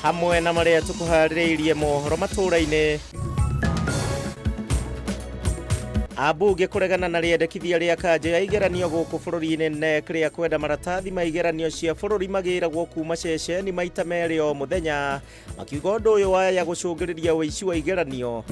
Hamwe na marĩa tũkũharĩrĩirie mohoro matũra-inĩ, ambunge kũregana na rĩendekithia rĩa kanjũ ya igeranio gũkũ bũrũri-inĩ KNEC rĩa kwenda maratathi ma igeranio cia bũrũri magĩragwo kuma ceceni maita merĩ o mũthenya, makiuga ũndũ ũyũ waya gũcũngĩrĩria ũici wa igeranio.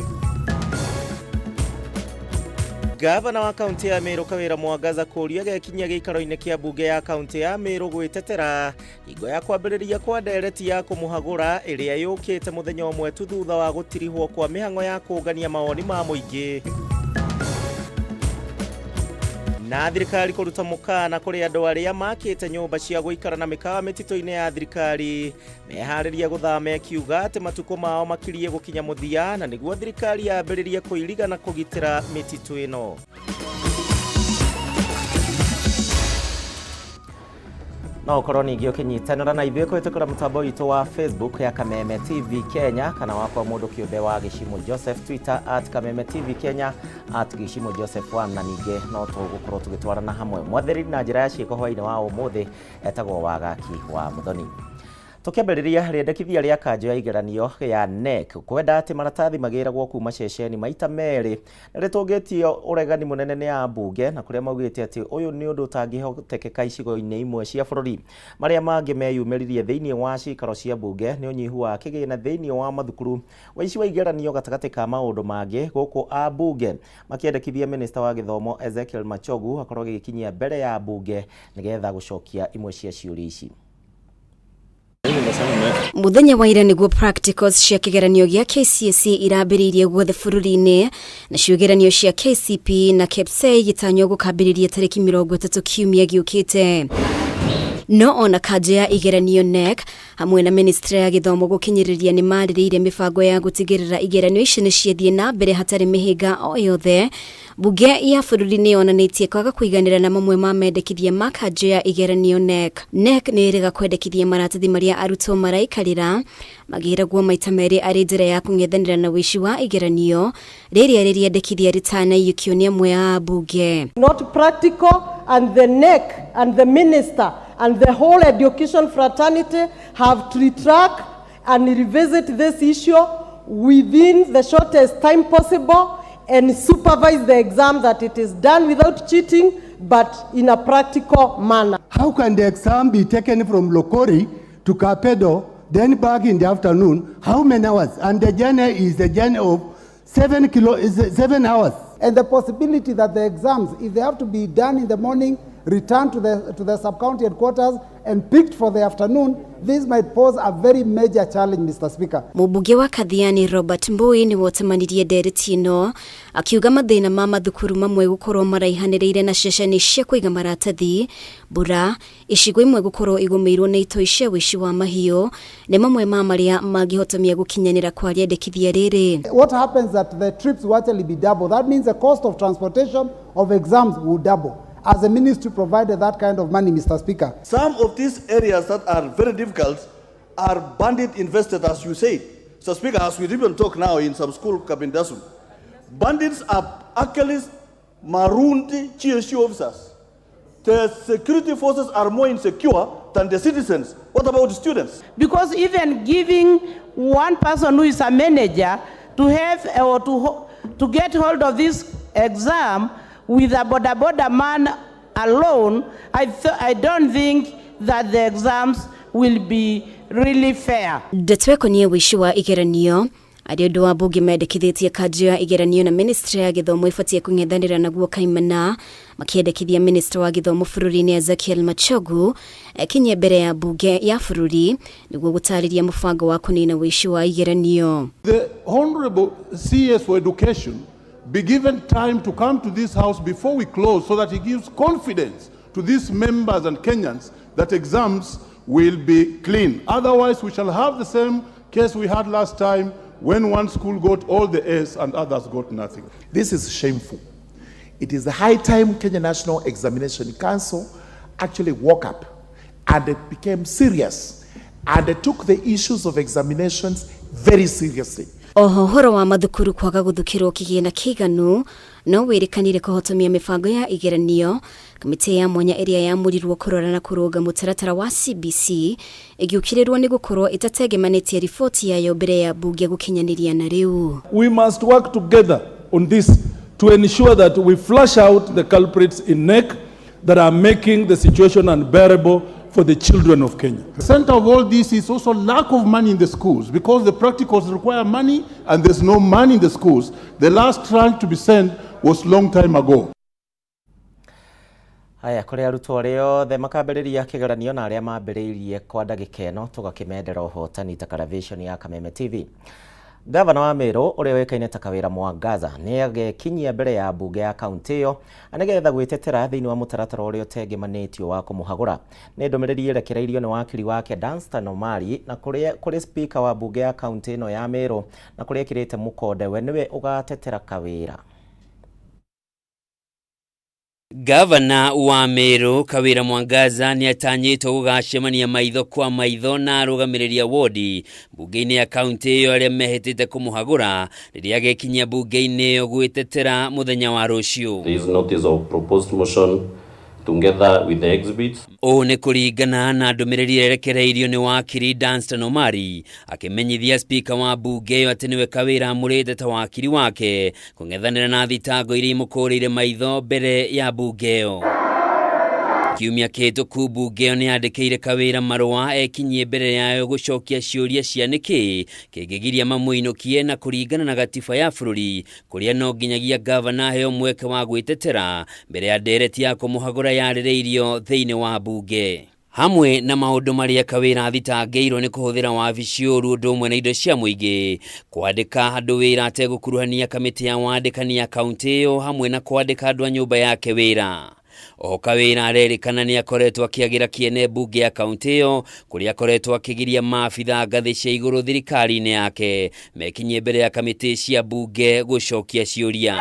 Gavana wa kaunti ya Meru Kawĩra Mwangaza kũũrio agekinyia gĩikaro-inĩ kĩa mbunge ya kaunti ya Meru gwĩtetera hingo ya kwambĩrĩria kwa ndereti ya kũmũhagũra ĩrĩa yũkĩte mũthenya ũmwe tu thutha wa gũtirihwo kwa mĩhang'o ya kũngania mawoni ma mũingĩ. Na thirikari kũruta mũkana kũrĩ andũ arĩa makĩte nyũmba cia gũikara na mĩkawa mĩtitũ-inĩ ya thirikari meharĩrie gũthama, ĩkiuga atĩ matukũ mao makirie gũkinya mũthia na nĩguo thirikari yambĩrĩrie kũiriga na kũgitĩra mĩtitũ ĩno. No ũkorwo ningĩ ũkĩnyitanĩra na ithuĩ kũhĩtũkĩra mũtambo witũ wa Facebook ya Kameme TV Kenya, kana wakwa mũndũ kĩũmbe wa Gĩcimũ Joseph, Twitter @KamemeTV Kenya, @GĩcimũJoseph1, na ningĩ no tũgũkorwo tũgĩtwarana hamwe. Mwathĩrĩri na njĩra ya ciĩko hwainĩ wa ũmũthĩ etagwo Wagaki wa Mũthoni. Tũkĩambĩrĩria, rĩendekithia rĩa kanjũ ya igeranio ya KNEC kwenda atĩ maratathi magĩragwo kuma ceceni maita merĩ nĩ rĩtũngĩtio ũregani mũnene nĩ ambunge, na kũrĩa maugĩte atĩ ũyũ nĩ ũndũ ũtangĩhotekeka icigo-inĩ imwe cia bũrũri. Marĩa mangĩ meyumĩririe thĩinĩ wa cikaro cia mbunge nĩ ũnyihu wa kĩgĩna thĩinĩ wa mathukuru, ũici wa igeranio gatagatĩ ka maũndũ mangĩ, gũkũ ambunge makĩendekithia minista wa gĩthomo Ezekiel Machogu akorwo agĩkinyia mbere ya mbunge nĩgetha gũcokia imwe cia ciũria ici. Muthenya wa ira nĩguo practicals cia kĩgeranio gĩa KCSE irambĩrĩirie guothe bũrũri-inĩ, nacio igeranio cia KCPE na KPSEA igĩtanywo gũkambĩrĩria tarĩki 30 kiumia gĩũkĩte. No ona kanjũ ya igeranio KNEC hamwe na ministry ya gĩthomo gũkinyĩrĩria nĩ marĩrĩire mĩbango ya gũtigĩrĩra igeranio ici nĩ ciathiĩ na mbere hatarĩ mĩhĩnga o yothe, mbunge ya bũrũri nĩ yonanĩtie kwaga kũiganĩra na mamwe ma mendekithia ma kanjũ ya igeranio KNEC. KNEC nĩ ĩrega kwendekithia maratathi marĩa arutwo maraikarĩra magĩragwo maita merĩ arĩ njĩra ya kũng'ethanĩra na ũici wa igeranio, rĩrĩa rĩrĩendekithia rĩtanaiyũkio nĩ amwe a ambunge. Not practical, and the KNEC and the minister and the whole education fraternity have to retract and revisit this issue within the shortest time possible and supervise the exam, that it is done without cheating but in a practical manner. How can the exam be taken from Lokori to Kapedo, then back in the afternoon? How many hours? And the journey is a journey of 7 kilo, is 7 hours. And the possibility that the exams, if they have to be done in the morning, return to the sub-county headquarters and picked for the afternoon, this might pose a very major challenge, Mr. Speaker. Mũmbunge wa Kathiani Robert Mbui nĩ wotemanirie ndereti ĩno, akiuga mathĩna ma mathukuru mamwe gũkorwo maraihanĩrĩire na ceceni cia kũiga maratathi, mbura, icigo imwe gũkorwo igũmĩirwo nĩ itoi cia ũici wa mahiũ nĩ mamwe ma marĩa mangĩhotomia gũkinyanĩra kwa rĩendekithia rĩrĩ. What happens that the trips will actually be double. That means the cost of transportation of exams will double. As a ministry provided that kind of money, Mr. Speaker? Some of these areas that are very difficult are bandit infested, as you say. So, Speaker, as we even talk now in some school, Kabindasu, bandits are actually marooned GSU officers. The security forces are more insecure than the citizens. What about the students? Because even giving one person who is a manager to have or to get hold of this exam with a boda boda man alone, I don't think that the exams will be really fair. Ndeto ĩkoniĩ ũici wa igeranio arĩ ũndũ wa mbunge mendekithĩtie kanjũ ya igeranio na ministry ya gĩthomo ĩbatiĩ kũng'ethanĩra naguo kaimana, makĩendekithia minista wa gĩthomo bũrũri-inĩ Ezekiel Machogu ekinye mbere ya mbunge ya bũrũri nĩguo gũtarĩria mũbango wa kũnina ũici wa igeranio. The Honorable CS for Education be given time to come to this house before we close so that he gives confidence to these members and Kenyans that exams will be clean. Otherwise, we shall have the same case we had last time when one school got all the A's and others got nothing. This is shameful. It is the high time Kenya National Examination Council actually woke up and it became serious and they took the issues of examinations very seriously. Oho horo wa mathukuru kwaga guthukirwo kigina kiganu no wirikanire kuhotomia mibango ya igeranio. Kamite ya mwanya iria yamurirwo kurora na kurunga mutaratara wa CBC igiukirirwo ni gukorwo itategemanitie riboti yayo mbere ya bunge gukinyaniria na riu. We must work together on this to ensure that we flush out the culprits in NEC that are making the situation unbearable for the children of Kenya. The center of all this is also lack of money in the schools, because the practicals require money and there's no money in the schools. The last tranche to be sent was long time ago. Haya, kũrĩ arutwo arĩa othe makambĩrĩria kĩgeranio na arĩa mambĩrĩirie kwa ndagĩka ĩno tũgakĩmendera ũhotani ta Caravation ya Kameme TV. Gavana wa Meru ũrĩa ũĩkaine ta Kawĩra Mwangaza nĩ agekinyia mbere ya mbunge ya kaunti ĩyo nĩgetha gwĩtetera thĩinĩ wa mũtaratara ũrĩa ũtengemanĩtio wa kũmũhagũra. Nĩ ndũmĩrĩri ĩrekereirio nĩ wakiri wake Danstan Omari na kũrĩ speaker wa mbunge ya kaunti ĩno ya Meru na kũrĩa ekĩrĩte mũkonde we nĩwe ũgatetera Kawĩra. Gavana wa Meru Kawira Mwangaza nĩ atanyĩtwo gũgacemania maitho kwa maitho na arũgamĩrĩri a wodi mbunge-inĩ ya kaunti ĩyo arĩa mehĩtĩte kũmũhagũra rĩrĩa agekinyia mbunge-inĩ ĩyo gwĩtetera mũthenya wa rũciũ. There is notice of proposed motion together with the exhibits. Ũũ nĩ kũringana na ndũmĩrĩri ĩrekereirio nĩ wakiri Danstan Omari akĩmenyithia spika wa mbunge ĩyo atĩ nĩwe Kawĩra amũrĩte ta wakiri wake kũng'ethanĩra na thitango iria imũkũrĩire maitho mbere ya mbunge ĩyo. Kiumia kĩhĩtũku mbunge ĩyo nĩyandĩkĩire Kawĩra marũa ekinyie mbere yayo gũcokia ciũria cia nĩkĩ kĩngĩgiria mamũinũkie na kũringana na gatiba ya bũrũri kũrĩa no nginyagia gavana aheo mweke wa gwĩtetera mbere ya ndereti ya kũmũhagũra yarĩrĩirio thĩinĩ wa mbunge. Hamwe na maũndũ marĩa Kawĩra athitangĩirwo nĩ kũhũthĩra wabici ũru ũndũ ũmwe na indo cia mũingĩ, kwandĩka andũ wĩra ategũkuruhania kamĩtĩ ya wandĩkani ya kaunti ĩyo hamwe na kwandĩka andũ a nyũmba yake wĩra. Oho Kawĩra arerĩkana nĩ akoretwo akĩagĩra kĩene mbunge ya kaunti ĩyo kũrĩa akoretwo akĩgiria maabitha ngathĩ cia igũrũ thirikari-inĩ yake mekinyie mbere ya kamĩtĩ cia mbunge gũcokia ciũria.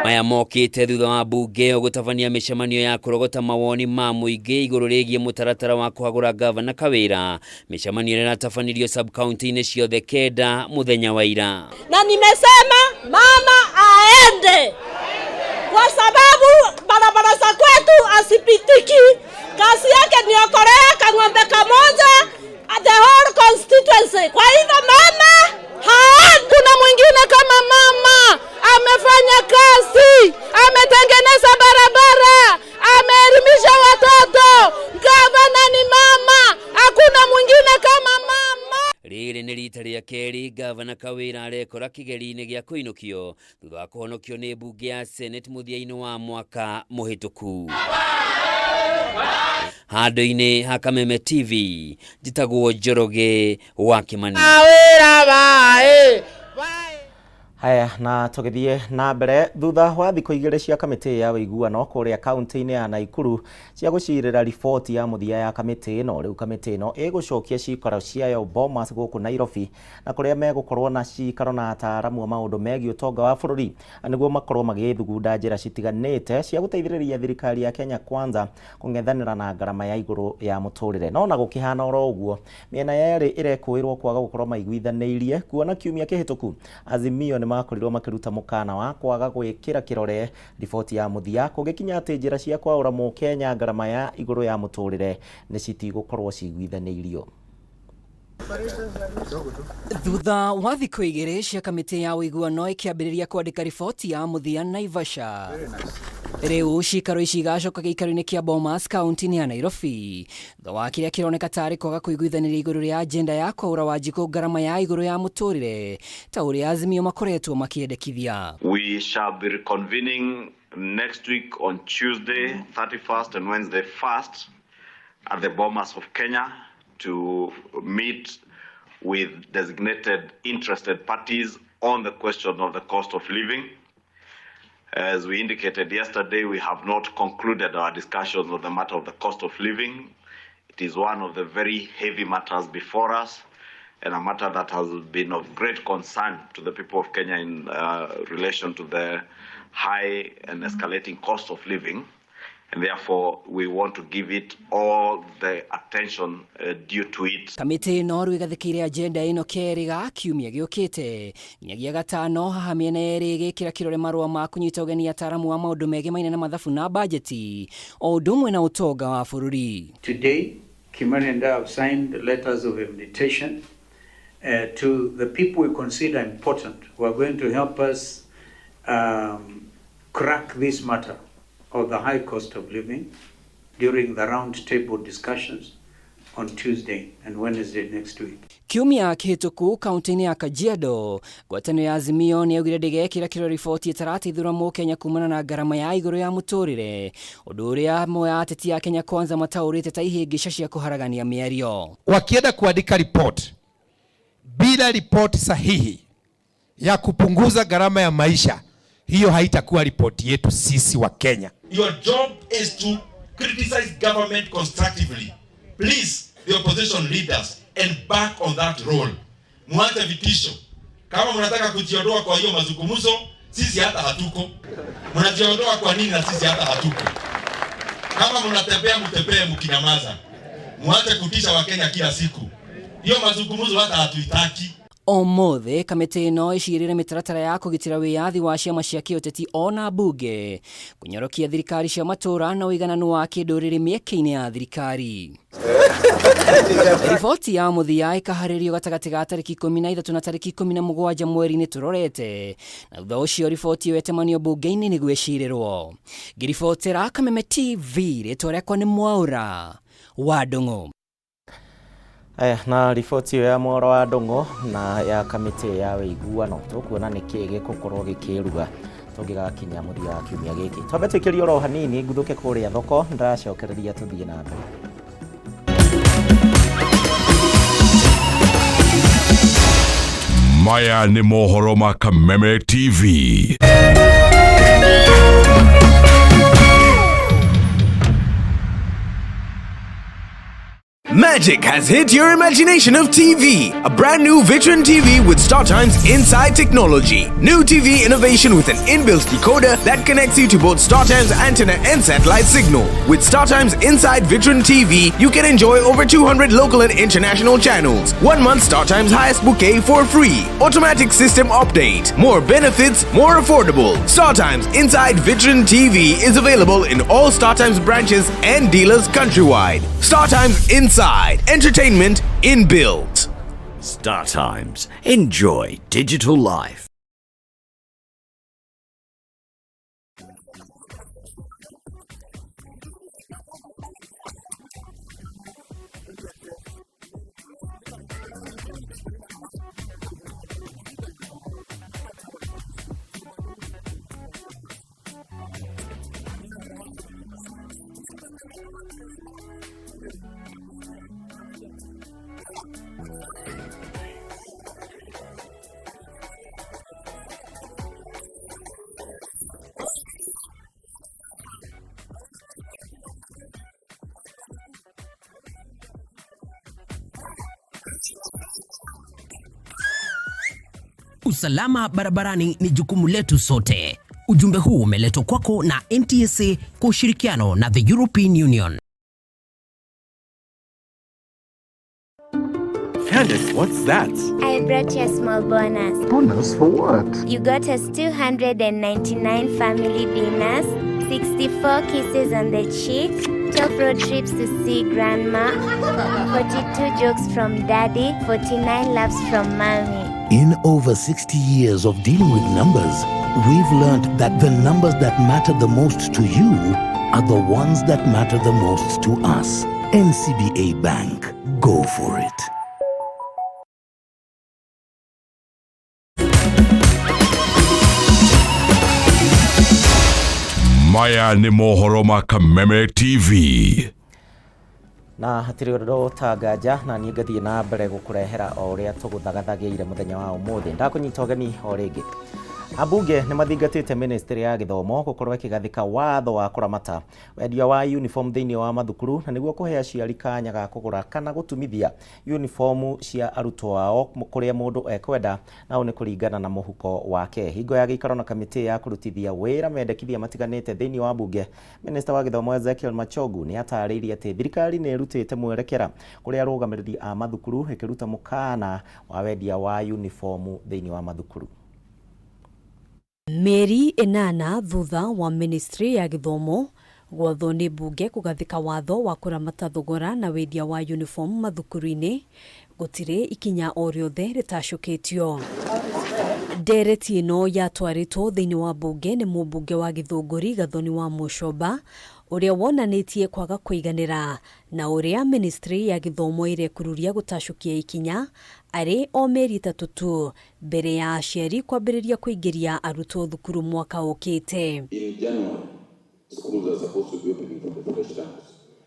Maya mokĩte thutha wa mbunge ĩyo gũtabania mĩcemanio ya kũrogota mawoni ma mũingĩ igũrũ rĩgiĩ mũtaratara wa kũhagũra gavana Kawĩra. Mĩcemanio ĩrĩa ĩratabanĩrio sub-county-inĩ ciothe kenda mũthenya wa ira. Na nimesema mama aende kwa sababu barabara za kwetu asipitiki. Kazi yake ni okorea kang'ombe kamoja the whole constituency. Kwa hivyo mama haendi. Kuna mwingine kama mama amefanya kazi, ametengeneza barabara, ameelimisha watoto. Gavana ni mama, hakuna mwingine kama mama. Rĩrĩ nĩ rita rĩa kerĩ gavana Kawĩra arekora kĩgeri-inĩ gĩa kũinũkio thutha wa kũhonokio nĩ mbunge ya Senate mũthia-inĩ wa mwaka mũhĩtũku. Handũ-inĩ ha Kameme TV njĩtagwo Njoroge wa Kĩmani. Haya, na tũgĩthiĩ na mbere thutha wa thikũ igĩrĩ cia kamĩtĩ ya ũiguano kũrĩa kaunti-inĩ ya Naikuru cia gũcirĩra riboti ya mũthia ya kamĩtĩ ĩno. Rĩu kamĩtĩ ĩno ĩgũcokia cikaro ciayo Bomas gũkũ Nairobi na kũrĩa megũkorwo na cikaro na ataaramu a maũndũ megiĩ ũtonga wa bũrũri nĩguo makorwo magĩthugunda njĩra citiganĩte cia gũteithĩrĩria thirikari ya Kenya Kwanza kũng'ethanĩra na ngarama ya igũrũ ya mũtũrĩre. No na gũkĩhana oro ũguo, mĩena yerĩ ĩrekũĩrwo kwaga gũkorwo maiguithanĩirie kuona kiumia kĩhĩtũku Azimio nĩ makorirwo makĩruta mũkana wa kwaga gwĩkĩra kĩrore riboti ya mũthia kũngĩkinya atĩ njĩra cia kwaũra mũkenya ngarama ya igũrũ ya mũtũrĩre nĩ citigũkorwo ciguithanĩirio. Thutha wa thikũ igĩrĩ cia kamĩtĩ ya ũiguano ĩkĩambĩrĩria kwandĩka riboti ya mũthia Naivasha, rĩu cikaro ici igacoka gĩikaro-inĩ kĩa Bomas kaunti-inĩ ya Nairobi thutha wa kĩrĩa kĩroneka tarĩ kwaga kũiguithanĩria igũrũ rĩa agenda ya kwaũra Wanjikũ ngarama ya igũrũ ya mũtũrĩre ta ũrĩa Azimio makoretwo makĩendekithia. We shall be reconvening next week on Tuesday 31st and Wednesday 1st at the Bomas of Kenya to meet with designated interested parties on the question of the cost of living. As we indicated yesterday, we have not concluded our discussions on the matter of the cost of living. It is one of the very heavy matters before us and a matter that has been of great concern to the people of Kenya in relation to the high and escalating cost of living. And therefore, we want to give it all the attention due to it. Kamĩtĩ ĩno rĩu ĩgathĩkĩire agenda ĩno kerĩ ga kiumia gĩũkĩte nginyagia gatano, haha mĩena yerĩ ĩgĩkĩra kĩrore marũa ma kũnyita ũgeni ataaramu a maũndũ megemaine na mathabu na bajeti o ũndũ ũmwe na ũtonga wa bũrũri. Today, Kimani and I have signed letters of invitation to the people we consider important who are going to help us crack this matter of the high cost of living during the round table discussions on Tuesday and Wednesday next week. Kiumia kĩhĩtũku kaunti-inĩ ya Kajiado, ngwatanĩro ya Azimio nĩ yaugire ndĩgekĩra kĩrore riboti ĩtarateithũra mũkenya kumana na ngarama ya igũrũ ya mũtũrĩre, ũndũ ũrĩa amwe a ateti a Kenya Kwanza mataũrĩte ta ihĩngĩca cia kũharagania mĩario. Wakienda kuandika report bila ripoti sahihi ya kupunguza gharama ya maisha, hiyo haitakuwa ripoti yetu sisi wa Kenya. Your job is to criticize government constructively. Please, the opposition leaders, embark on that role. Mwache vitisho. Kama mnataka kujiondoa kwa hiyo mazungumzo, sisi hata hatuko. Mnajiondoa kwa nini na sisi hata hatuko? Kama mnatembea, mtembee mkinyamaza. Mwache kutisha Wakenya kila siku. Hiyo mazungumzo hata hatuitaki. Ũmũthĩ kamĩtĩ ĩno ĩcirĩre mĩtaratara ya kũgitĩra wĩyathi wa ciama cia kĩũteti ona mbunge, kũnyorokia thirikari cia matũũra na ũigananu wa kĩndũrĩrĩ mĩeke-inĩ ya thirikari. Riboti ya mũthia ĩkaharĩrio gatagatĩ ga tarĩki 13 na tarĩki 17 mweri-inĩ tũrorete, na thutha ũcio riboti ĩyo ĩtemanio mbunge-inĩ nĩguo ĩcirĩrwo. Ngĩribotera Kameme TV, rĩtwa rĩakwa nĩ Mwaũra wa Ndung'u. Aya, na riboti ĩyo ya Mwaũra wa Ndung'u na ya kamĩtĩ ya ũiguano tũkuona nĩkĩ gĩgũkorwo gĩkĩruga tũngĩgakinya mũthia wa kiumia gĩkĩ. Twambe tũikĩrie oro hanini nguthũke kũrĩa thoko, ndĩracokereria tũthiĩ na mbere. Maya nĩ mohoro ma Kameme TV. Magic has hit your imagination of TV. A brand new Vitron TV with StarTimes Inside technology. New TV innovation with an inbuilt decoder that connects you to both StarTimes antenna and satellite signal. With StarTimes Inside Vitron TV, you can enjoy over 200 local and international channels. 1 month StarTimes highest bouquet for free. Automatic system update. More benefits, more affordable. StarTimes Inside Vitron TV is available in all StarTimes branches and dealers countrywide. StarTimes Inside. Entertainment inbuilt. Star Times. Enjoy digital life. Usalama barabarani ni jukumu letu sote. Ujumbe huu umeletwa kwako na NTSA kwa ushirikiano na the European Union. Candice, what's that? I brought you a small bonus. Bonus for what? You got us 299 family dinners, 64 kisses on the cheek, 12 road trips to see grandma, 42 jokes from daddy, 49 laughs from mommy. In over 60 years of dealing with numbers, we've learned that the numbers that matter the most to you are the ones that matter the most to us. NCBA Bank. Go for it. Maya nĩ mohoro ma Kameme TV. Na hatirĩ ũndũ ũtanganja na niĩ ngathiĩ na mbere gũkũrehera o ũrĩa tũgũthagathagĩire mũthenya wa ũmũthĩ. Ndakũnyita ũgeni o rĩngĩ. Ambunge nĩ mathingatĩte ministry ya gĩthomo gũkorwo ĩkĩgathĩka watho wa kũramata wendia wa uniform thĩinĩ wa mathukuru na nĩguo kũhe aciari kanya ga kũgũra kana gũtumithia uniform cia arutwo ao kũrĩa mũndũ ekwenda na ũũ nĩ kũringana na mũhuko wake. Hingo ya gĩikaro na kamĩtĩ ya kũrutithia wĩra mendekithia matiganĩte thĩinĩ wa mbunge, Minista wa gĩthomo Ezekiel Machogu nĩ atarĩirie atĩ thirikari nĩ ĩrutĩte mwerekera kũrĩ arũgamĩrĩri a mathukuru ĩkĩruta mũkana wa wendia wa uniform thĩinĩ wa mathukuru. Mĩeri ĩnana thutha wa ministry ya gĩthomo gwathwo nĩ mbunge kũgathĩka watho wa kũramata thogora na wendia wa uniform mathukuru-inĩ, gũtirĩ ikinya o rĩothe rĩtacũkĩtio. Ndereti ĩno yatwarĩtwo thĩinĩ wa mbunge nĩ mũmbunge wa Gĩthũngũri Gathoni wa Mũcomba ũrĩa wonanĩtie kwaga kũiganĩra na ũrĩa ministry ya gĩthomo ĩrekururia gũtacũkia ikinya arĩ o mĩeri 3 tu mbere ya aciari kwambĩrĩria kũingĩria arutwo thukuru mwaka ũkĩte. In January, schools are supposed to be opening for the fresh terms.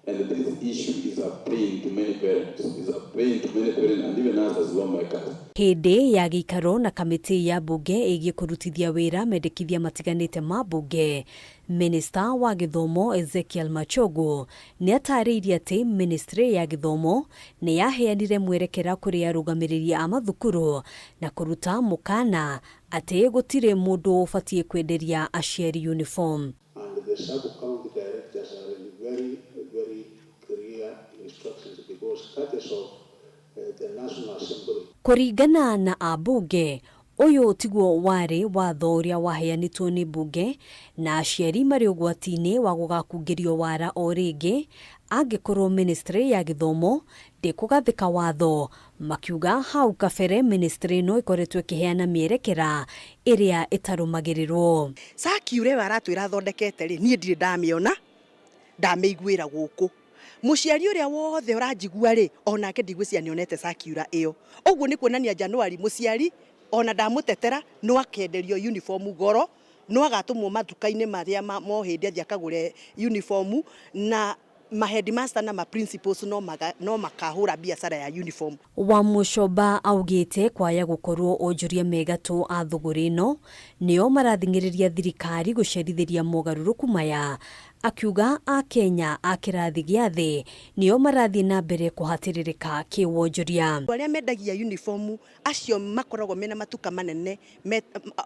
And this issue is a pain to many parents, is a pain to many parents and even us as lawmakers. Hĩndĩ ya gĩikaro na kamĩtĩ ya mbunge ĩgiĩ kũrutithia wĩra mendekithia matiganĩte ma mbunge, Minista wa gĩthomo Ezekiel Machogu nĩ atarĩirie atĩ ministry ya gĩthomo nĩ yaheanire mwerekera kũrĩ arũgamĩrĩri a mathukuru na kũruta mũkana atĩ gũtirĩ mũndũ ũbatiĩ kwenderia aciari uniform. And the sub-county directors are in very, very clear instructions because courtesy of the National Assembly. Kũringana na ambunge, ũyũ tiguo warĩ watho ũrĩa waheanĩtwo nĩ mbunge na aciari marĩ ũgwati-inĩ wa gũgakungĩrio wara o rĩngĩ angĩkorwo ministry ya gĩthomo ndĩkũgathĩka watho, makiuga hau kabere ministry ĩno ĩkoretwo ĩkĩheana mĩerekera ĩrĩa ĩtarũmagĩrĩrwo. Circular ĩyo aratwĩra athondekete rĩ, niĩ ndirĩ ndamĩona, ndamĩiguĩra gũkũ. Mũciari ũrĩa wothe ũranjigua rĩ, onake ndigwĩciria nĩonete circular ĩyo. Ũguo nĩ kuonania January mũciari ona ndamũtetera no akenderio uniform goro, no agatũmwo matuka-inĩ marĩa mohĩndĩ athiĩ akagũre uniform, na ma headmaster na ma principals no makahũra biacara ya uniform. Wa Mũcomba augĩte kwaya gũkorwo onjoria megatũ a thũgũrĩ ĩno nĩo marathing'ĩrĩria thirikari gũcerithĩria mogarũrũku maya, akiuga a Kenya a kĩrathi gĩa thĩ nĩo marathiĩ na mbere kũhatĩrĩrĩka kĩwonjoria. Arĩa mendagia uniform acio makoragwo mena matuka manene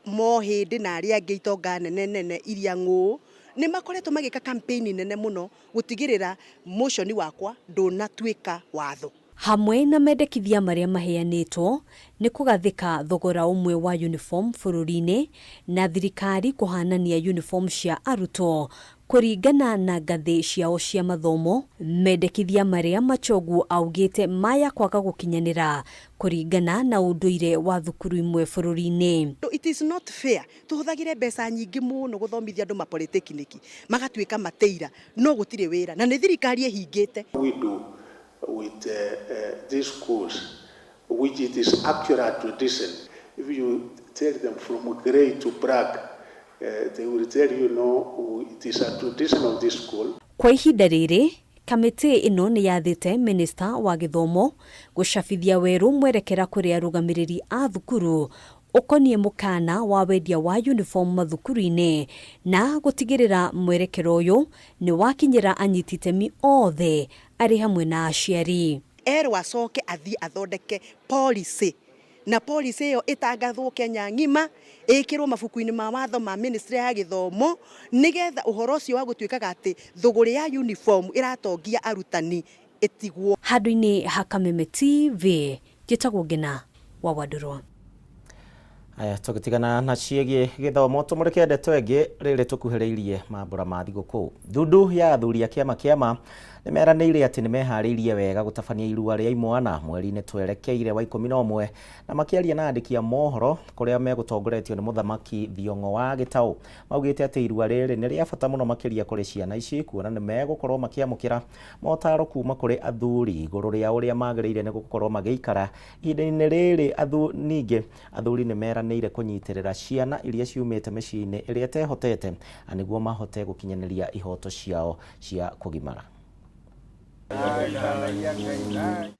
mohĩndĩ na arĩa angĩ itonga nene nene iria ng'ũũ, nĩ makoretwo magĩka campaign nene mũno gũtigĩrĩra motion wakwa ndũnatuĩka watho. Hamwe na mendekithia marĩa maheanĩtwo nĩ kũgathĩka thogora ũmwe wa uniform bũrũri-inĩ na thirikari kũhanania uniform cia arutwo kũringana na ngathĩ ciao cia mathomo, mendekithia marĩa Machogu augĩte maya kwaga gũkinyanĩra kũringana na ũndũire wa thukuru imwe bũrũri-inĩ. It is not fair tũhũthagĩre mbeca nyingĩ mũno gũthomithia andũ ma polytechnic magatuĩka mateira no gũtirĩ wĩra na nĩ thirikari ĩhingĩte. We do with these schools, which it is actually a tradition. If you tell them from grey to black, they will tell you no, it is a tradition of this school. Kwa ihinda rĩrĩ, kamĩtĩ ĩno nĩ yathĩte minista wa gĩthomo gũcabithia werũ mwerekera kũrĩ arũgamĩrĩri a thukuru ũkoniĩ mũkana wa wendia wa uniform mathukuru-inĩ na gũtigĩrĩra mwerekero ũyũ nĩ wakinyĩra anyiti itemi othe arĩ hamwe na aciari. Erwo acoke athiĩ athondeke policy na policy ĩyo ĩtangathwo Kenya ng'ima, ĩkĩrwo mabuku-inĩ ma watho ma ministry ya gĩthomo nĩgetha ũhoro ũcio wa gũtuĩkaga atĩ thũgũrĩ ya uniform ĩratongia arutani ĩtigwo. Handũ-inĩ ha Kameme TV, njĩtagwo Ngina wa Wandũrwa. Aya, tũgĩtigana na ciĩgiĩ gĩthomo tũmũrĩke ndeto ĩngĩ rĩrĩ tũkuhĩrĩirie mambũra ma thigũkũ. Ndundu ya athuri a kĩama kĩama nĩ meranĩire atĩ nĩ meharĩirie wega gũtabania irua rĩa imwana mweri-inĩ twerekeire wa 11 na makĩaria na andĩki a mohoro kũrĩa megũtongoretio nĩ mũthamaki Thiong'o wa Gĩtaũ. Maugĩte atĩ irua rĩrĩ nĩ rĩa bata mũno makĩria kũrĩ ciana ici kuona nĩ megũkorwo makĩamũkĩra motaro kuma kũrĩ athuri igũrũ rĩa ũrĩa magĩrĩire nĩ gũkorwo magĩikara ihinda-inĩ rĩrĩ. Ningĩ athuri nĩ meranĩire kũnyitĩrĩra ciana iria ciumĩte mĩciĩ-inĩ ĩrĩa ĩtehotete na nĩguo mahote gũkinyanĩria ihoto ciao cia kũgimara.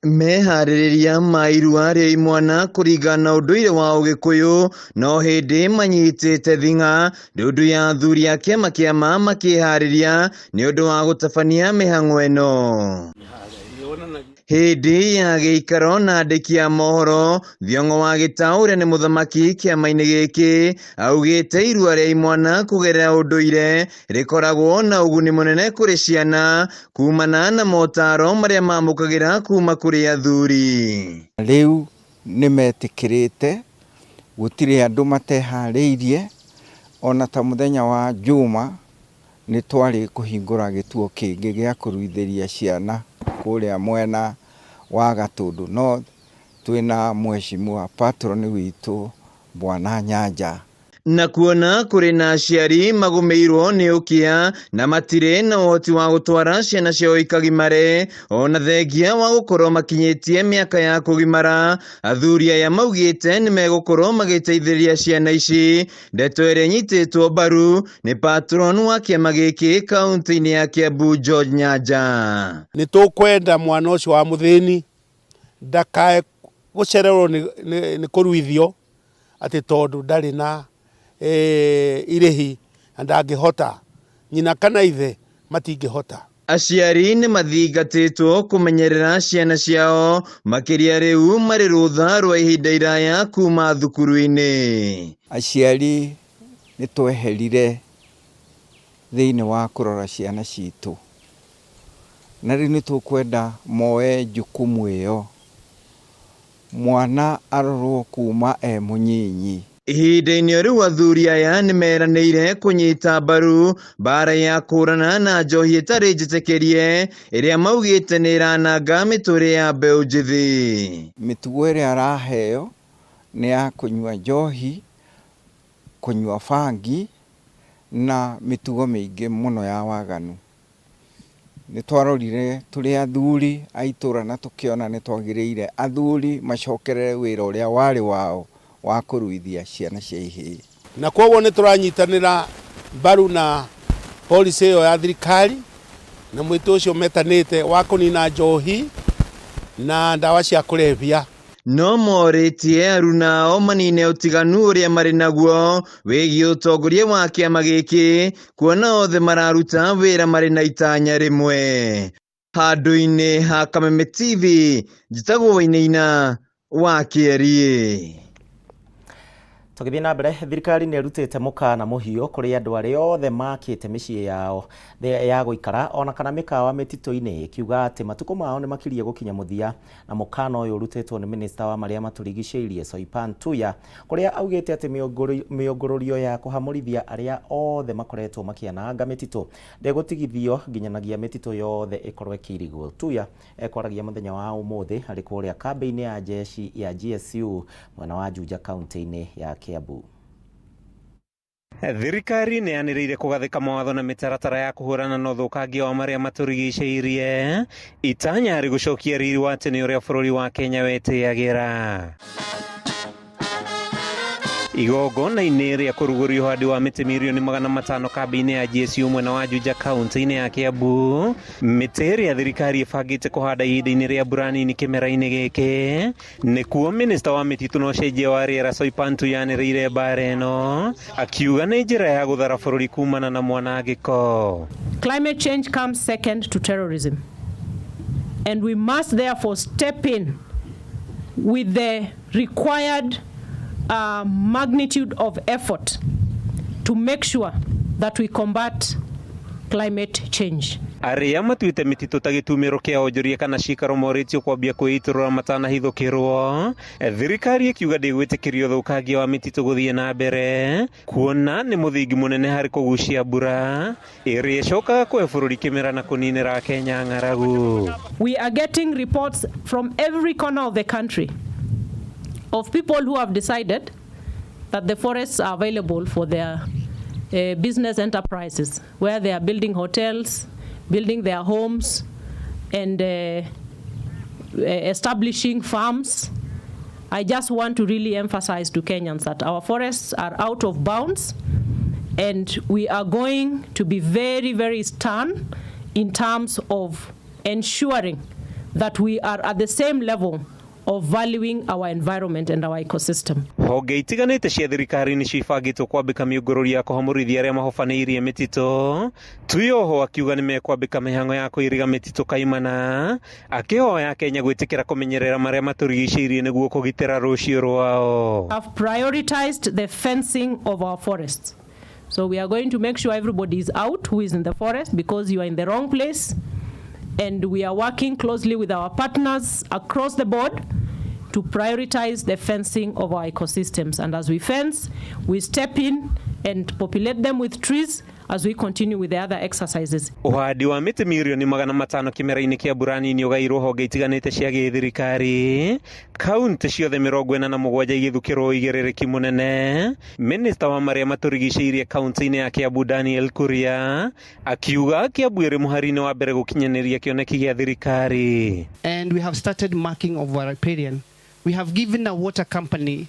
Meharĩrĩria ma irua rĩa imwana kũringana na ũndũire wa ũgĩkũyũ no hĩndĩ manyitĩte thing'a ndundu ya athuri a kĩama kĩa ma makĩharĩria nĩ ũndũ wa gũtabania mĩhang'o ĩno. Hĩndĩ ya gĩikaro na andĩki a mohoro Thiong'o wa Gĩtaũ ũrĩa nĩ mũthamaki kĩama-inĩ gĩkĩ augĩte irua rĩa imwana kũgerera ũndũire rĩkoragwo na ũguni mũnene kũrĩ ciana kumana na motaro marĩa mamũkagĩra kuma kũrĩ athuri. Rĩu nĩmetĩkĩrĩte gũtirĩ andũ mateharĩirie ona ta mũthenya wa Juma nĩ twarĩ kũhingũra gĩtuo kĩngĩ gĩa kũruithĩria ciana kũrĩa mwena wa Gatũndũ North twĩna mheshimiwa patron witũ Bwana Nyanja. Na kuona kũrĩ na aciari magũmĩirwo nĩ ũkĩa na matirĩ na ũhoti wa gũtwara ciana ciao ikagimare ona thengia wa gũkorwo makinyĩtie mĩaka ya kũgimara, athuri aya maugĩte nĩ megũkorwo magĩteithĩrĩria ciana ici. Ndeto ĩrĩa ĩnyitĩtwo mbaru nĩ patron wa kĩama gĩkĩ kaunti-inĩ ya Kiambu George Nyanja. Nĩ tũkwenda mwana ũcio wa mũthĩni ndakae gũcererwo nĩ kũruithio atĩ tondũ ndarĩ na irĩhi na ndangĩhota, nyina kana ithe matingĩhota. Aciari nĩ mathingatĩtwo kũmenyerera ciana ciao makĩria rĩu marĩ rũtha rwa ihinda iraya kuma thukuru-inĩ. Aciari nĩ tweherire thĩinĩ wa kũrora ciana citũ na rĩu nĩ tũkwenda moe jukumu ĩyo, mwana arorwo kuma e mũnyinyi. Ihinda-inĩ rĩu athuri aya nĩ meranĩire kũnyita mbaru mbara ya kũhũrana na njohi ĩtarĩ njĩtĩkĩrie ĩrĩa maugĩte nĩ ĩrananga mĩtũrĩre ya mbeũ njĩthĩ. Mĩtugo ĩrĩa araheo nĩ ya kũnyua njohi, kũnyua bangi na mĩtugo mĩingĩ mũno ya waganu. Nĩ twarorire tũrĩ athuri a itũra na tũkĩona nĩ twagĩrĩire athuri macokerere wĩra ũrĩa warĩ wao wa kũruithia ciana cia ihĩĩ. Na koguo nĩ tũranyitanĩra mbaru na policy ĩyo ya thirikari na mwĩto ũcio metanĩte wa kũnina njohi na ndawa cia kũrebia. No morĩtie arunao manine ũtiganu ũrĩa marĩ naguo wĩgiĩ ũtongoria wa kĩama gĩkĩ kuona othe mararuta wĩra marĩ na itanya rĩmwe. Handũ-inĩ ha Kameme TV njĩtagwo Wainaina wa Kĩeriĩ. Tũgĩthiĩ na mbere, thirikari nĩ ĩrutĩte mũkana mũhiũ kũrĩ andũ arĩa othe makĩte mĩciĩ yao ya gũikara ona kana mĩkawa mĩtitũ-inĩ ĩkiuga atĩ matukũ mao nĩ makirie gũkinya mũthia, na mũkana ũyũ ũrutĩtwo nĩ minista wa marĩa matũrigicĩirie Soipan Tuya kũrĩa augĩte atĩ mĩũngũrũrio ya kũhamũrithia arĩa othe makoretwo makĩananga mĩtitũ ndĩgũtigithio nginyanagia mĩtitũ yothe ĩkorwo ĩkĩirigwo. Tuya ekwaragia mũthenya wa ũmũthĩ arĩ kũrĩa kambĩ-inĩ ya jeshi ya GSU mwena wa Juja kaunti-inĩ ya Kiambu. Thirikari nĩ yanĩrĩire kũgathĩka mawatho na mĩtaratara ya kũhũrana na ũthũkangia wa marĩa matũrigicĩirie itanya harĩ gũcokia riri wa tene ũrĩa bũrũri wa Kenya wetĩagĩra. Igongona-inĩ rĩa kũrugũria ũhandi wa mĩtĩ mirioni 500 kambĩ-inĩ ya GSU mwena wa Juja kaunti-inĩ ya Kiambu, mĩtĩ ĩrĩa thirikari ĩbangĩte kũhanda ihinda-inĩ rĩa mbura nini kĩmera-inĩ gĩkĩ nĩkuo minista wa mĩtitũ na ũcenjia wa rĩera Soipan Tuya yanĩrĩire mbara ĩno akiuga nĩ njĩra ya gũthara bũrũri kumana na mwanangĩko. Climate change comes second to terrorism, and we must therefore step in with the required magnitude of effort to make sure that we combat climate change. Arĩa matuĩte mĩtitũ ta gĩtumĩro kĩa onjoria kana cikaro morĩtio kwambia kwĩitũrũra matanahithũkĩrwo. Thirikari ĩkiuga ndĩgwĩtĩkĩria ũthũkangia wa mĩtitũ gũthiĩ na mbere kuona nĩ mũthingi mũnene harĩ kũgucia mbura ĩrĩa ĩcokaga kũhe bũrũri kĩmera na kũninĩra Kenya ng'aragu. We are getting reports from every corner of the country of people who have decided that the forests are available for their business enterprises, where they are building hotels, building their homes, and establishing farms. I just want to really emphasize to Kenyans that our forests are out of bounds, and we are going to be very, very stern in terms of ensuring that we are at the same level of valuing our environment and our ecosystem. Honge itiganĩte cia thirikari nĩcio ibangĩtwo kwambĩka mĩũngũrũrio ya kũhamũrithia arĩa mahobanĩirie mĩtitũ. Tuyoho akiuga nĩmekwambĩka mĩhang'o ya kũiriga mĩtitũ kaimana, akĩhoya Kenya gwĩtĩkĩra kũmenyerera marĩa matũrigicĩirie nĩguo kũgitĩra rũciũ rwao. Have prioritized the fencing of our forests. So we are going to make sure everybody is out who is in the forest, because you are in the wrong place. And we are working closely with our partners across the board to prioritize the fencing of our ecosystems. And as we fence, we step in and populate them with trees as we continue with the other exercises. Ũhandi wa mĩtĩ mirioni 500 kĩmera-inĩ kĩa mbura nini ũgairwo honge itiganĩte cia gĩthirikari, kaunti ciothe 47 igĩthukĩrwo ũigĩrĩrĩki mũnene. Minista wa marĩa matũrigicĩirie kaunti-inĩ ya Kiambu Daniel Kuria akiuga Kiambu ĩrĩ mũhari-inĩ wa mbere gũkinyanĩria kĩoneki gĩa thirikari. And we have started marking of our riparian. We have given a water company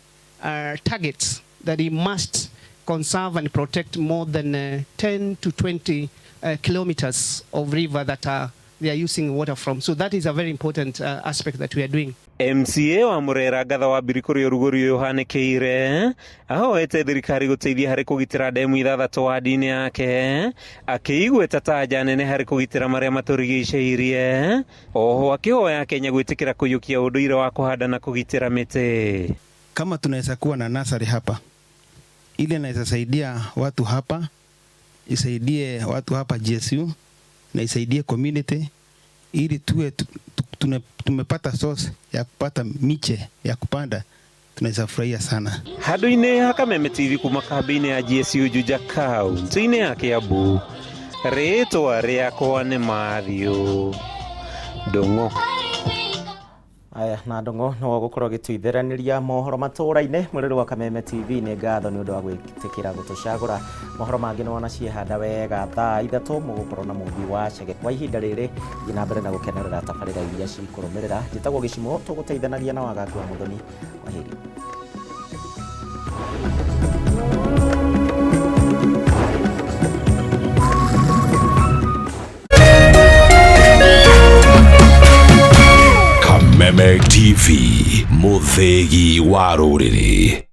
targets that it must conserve and protect more than 10 to 20 kilometers of river that they are using water from. So that is a very important aspect that we are doing. MCA wa Murera Ngatha wa Mbiri kũrĩa ũrugũri ũyũ ũhanĩkĩire ahoete thirikari gũteithia harĩ kũgitĩra ndemu 6 wadi-inĩ yake, akĩigweta ta nja nene harĩ kũgitĩra marĩa matũrigicĩirie. Oho akĩhoya Kenya gwĩtĩkĩra kũiyũkia ũndũire wa kũhanda na kũgitĩra mĩtĩ. Kama tunaweza kuwa na nasari hapa ile inaweza saidia watu hapa, isaidie watu hapa GSU na isaidie community ili tuwe tumepata source ya kupata miche ya kupanda, tunaweza furahia sana. Handũ-inĩ ha Kameme TV kuma kambĩ-inĩ ya GSU Juja kaunti-inĩ ya Kiambu, rĩtwa rĩakwa nĩ Matthew Ndung'u. Aya na Ndung'u no gũkorwo gĩtuithĩranĩria mohoro matũra-inĩ. Mwĩrĩri wa Kameme TV nĩ ngatho nĩ ũndũ wa gwĩtĩkĩra gũtũcagũra. Mohoro mangĩ nĩ wona ciehanda wega thaa 3 mũgũkorwo na mũmbi wa Chege. Kwa ihinda rĩrĩ thiĩ na mbere na gũkenerera tabarĩra iria cikũrũmĩrĩra. Njĩtagwo Gĩcimo, tũgũteithanagia na Wagaku wa Mũthoni. Kwaheri. Kameme TV, mũthĩgi wa rũrĩrĩ.